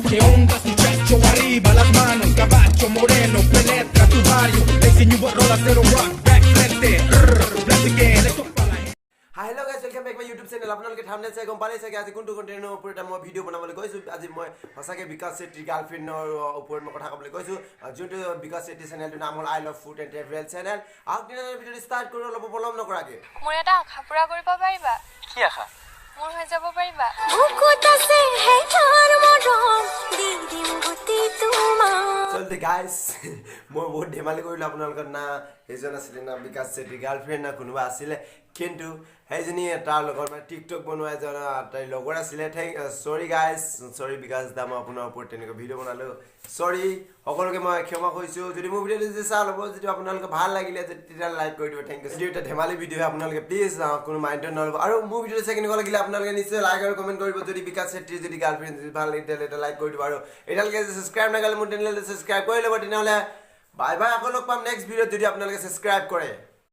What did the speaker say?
¿Qué onda, muchacho? Arriba las manos, caballo moreno, penetra tu barrio. Rola cero rock, back frente, platiquen, esto pa' la gente. Hi, hello guys, welcome back my YouTube channel. আপোনালোকে thumbnail চাই গম পালেই চাগে আজি কোনটো কণ্টেণ্টৰ ওপৰত এটা মই ভিডিঅ' বনাবলৈ গৈছোঁ। আজি মই সঁচাকৈ বিকাশ চেত্ৰীৰ গাৰ্লফ্ৰেণ্ডৰ ওপৰত মই কথা ক'বলৈ গৈছোঁ, যোনটো বিকাশ চেত্ৰী চেনেলটোৰ নাম হ'ল I love food and travel channel. আহক তেনেহ'লে ভিডিঅ'টো ষ্টাৰ্ট কৰোঁ অলপ পলম নকৰাকৈ। মোৰ এটা আশা পূৰা কৰিব পাৰিবা? কি আশা? মোৰ হৈ যাব পাৰিবা? বুকুত আছে হেজাৰ মৰম, দি দিম গুটি তোমাক। আচলতে গাইজ, মই বহুত ধেমালি কৰিলোঁ আপোনালোকৰ। না সেইজন আছিলে, না বিকাশ চেত্ৰীৰ গাৰ্লফ্ৰেণ্ড, না কোনোবা আছিলে, কিন্তু সেইজনী তাৰ লগত মানে টিকটক বনোৱা এজন তাইৰ লগৰ আছিলে। Thank চৰি গাইজ, চৰি বিকাশ দা, মই আপোনাৰ ওপৰত তেনেকৈ ভিডিঅ' বনালোঁ। চৰি, সকলোকে মই ক্ষমা কৰিছোঁ। যদি মোৰ ভিডিঅ'টো যদি চাই ল'ব, যদি আপোনালোকে ভাল লাগিলে তেতিয়াহ'লে লাইক কৰি দিব। Thank U. যদি এটা ধেমালি ভিডিঅ' হয়, আপোনালোকে প্লিজ কোনো মাইণ্ডত নল'ব। আৰু মোৰ ভিডিঅ'টো চাই কেনেকুৱা লাগিলে আপোনালোকে নিশ্চয় লাইক আৰু কমেণ্ট কৰিব। যদি বিকাশ চেত্ৰীৰ যদি গাৰ্লফ্ৰেণ্ড যদি ভাল লাগে, তেতিয়াহ'লে এটা লাইক কৰি দিব। আৰু এতিয়ালৈকে ছাবস্ক্ৰাইব নকৰিলে মোৰ তেনেহ'লে ছাবস্ক্ৰাইব কৰি ল'ব। তেনেহ'লে বাই বাই, আকৌ লগ পাম নেক্সট ভিডিঅ'ত যদি আপোনালোকে ছাবস্ক্ৰাইব কৰে।